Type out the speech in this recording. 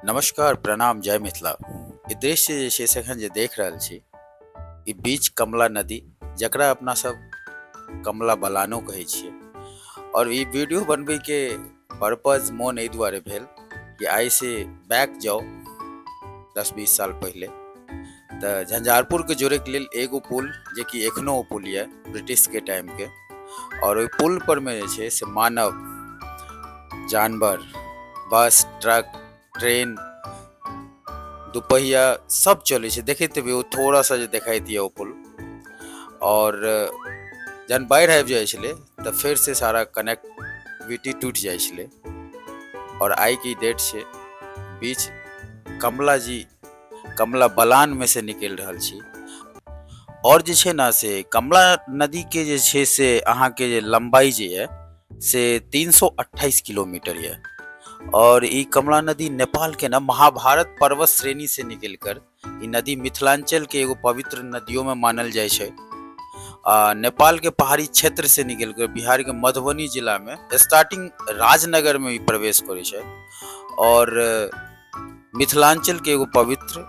नमस्कार, प्रणाम, जय मिथिला। ई दृश्य जे छै से एखन जे देख रहल छी, ई बीच कमला नदी, जकरा अपना सब कमला बलानो कहै छियै। और ई वीडियो बनबैके पर्पज मोन एहि दुआरे भेल कि आइ से बैक जाउ 10-20 साल पहिले, तऽ झंझारपुरके जोड़ैके लेल एगो पुल, जेकि एखनो ओ पुल यऽ ब्रिटिशके टाइमके, और ओहि पुल पर मे जे छै से मानव, जानवर, बस, ट्रक, ट्रेन, दुपहिया सब चलै छै। देखैत हेबै ओ थोड़ा सा जे देखाइत यऽ ओ पुल। और जहन बाढ़ि आबि जाइ छलै तऽ फेर से सारा कनेक्टिविटी टूटि जाइ छलै। और आइ के डेट छै, बीच कमला जी, कमला बलान में से निकलि रहल छी। और जे छै ने से कमला नदी के जे छै से अहाँके जे लंबाई जे यऽ से 328 किलोमीटर यऽ। और ई कमला नदी नेपाल के ना महाभारत पर्वत श्रेणी से निकल कर ई नदी मिथिलांचल के एगो पवित्र नदियों में मानल जाइ छै। आ नेपाल के पहाड़ी क्षेत्र से निकल कर बिहार के मधुबनी जिला में स्टार्टिंग राजनगर में ई प्रवेश करै छै। और मिथिलांचल के एगो पवित्र